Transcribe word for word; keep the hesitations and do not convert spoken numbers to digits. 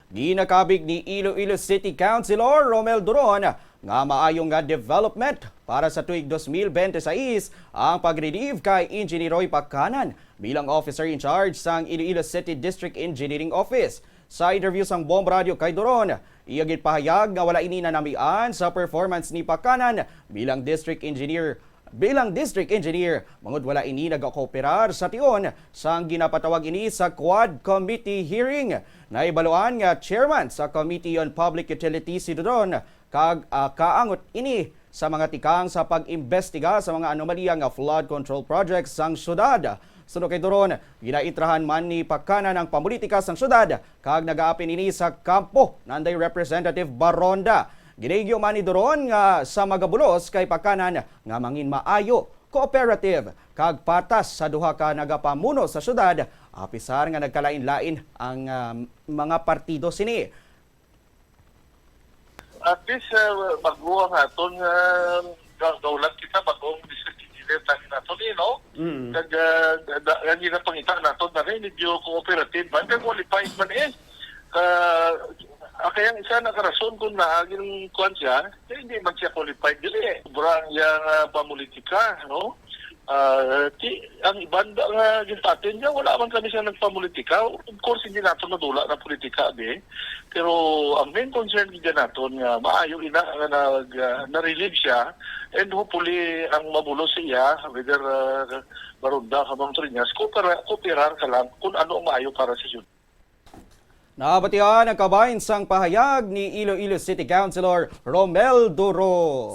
Ginakabig ni Iloilo City Councilor Romel Duron nga maayo nga development para sa tuig dos mil bente sais ang pag-relieve kay Engineer Roy Pacanan bilang officer in charge sang Iloilo City District Engineering Office. Sa interview sang Bomb Radio kay Duron, iya ginpahayag nga wala ini nanamian sa performance ni Pacanan bilang district engineer bilang district engineer, bangod wala ini nagakooperar sa tion sang ginapatawag ini sa Quad Committee hearing. Nahibaluan nga chairman sa Committee on Public Utilities si Duron kag ah, kaangot ini sa mga tikang sa pag-imbestiga sa mga anomalya nga flood control projects sang syudad. Suno kay Duron, ginaitrahan man ni Pacanan ang pamulitika sang syudad kag nagaapin ini sa kampo nanday Representative Baronda. Ginahigyo man ni Duron nga sa magabulos kay Pacanan nga mangin maayo, cooperative, kag patas sa duha ka nagapamuno sa syudad, apisar nga nagkalain-lain ang ah, mga partido sini. At least, uh, bago ang aton uh, gaulat kita, bagong district engineer tayo nato ni, no? Mm. Kag uh, da, ang ginapangita nato na rin, medyo cooperative man, kag qualified man eh. Uh, ah, kaya ang isa na karason kung naagin kuan siya, eh, hindi man siya qualified dili. Sobra ang iyang uh, pamulitika, no? Uh, ti, ang iban nga ginpatin niya, wala man kami siya nagpamulitika. Of course, hindi nato nadula na politika, di. Pero ang main concern gid naton nga maayo ina nga nag uh, na-relieve siya, and hopefully ang mabulos siya, whether uh, Baronda ka Bang Triñas, kooperar, kooperar ka lang kung ano ang maayo para sa syudad. Nabatian ang kabahin sang pahayag ni Iloilo City Councilor Romel Duron.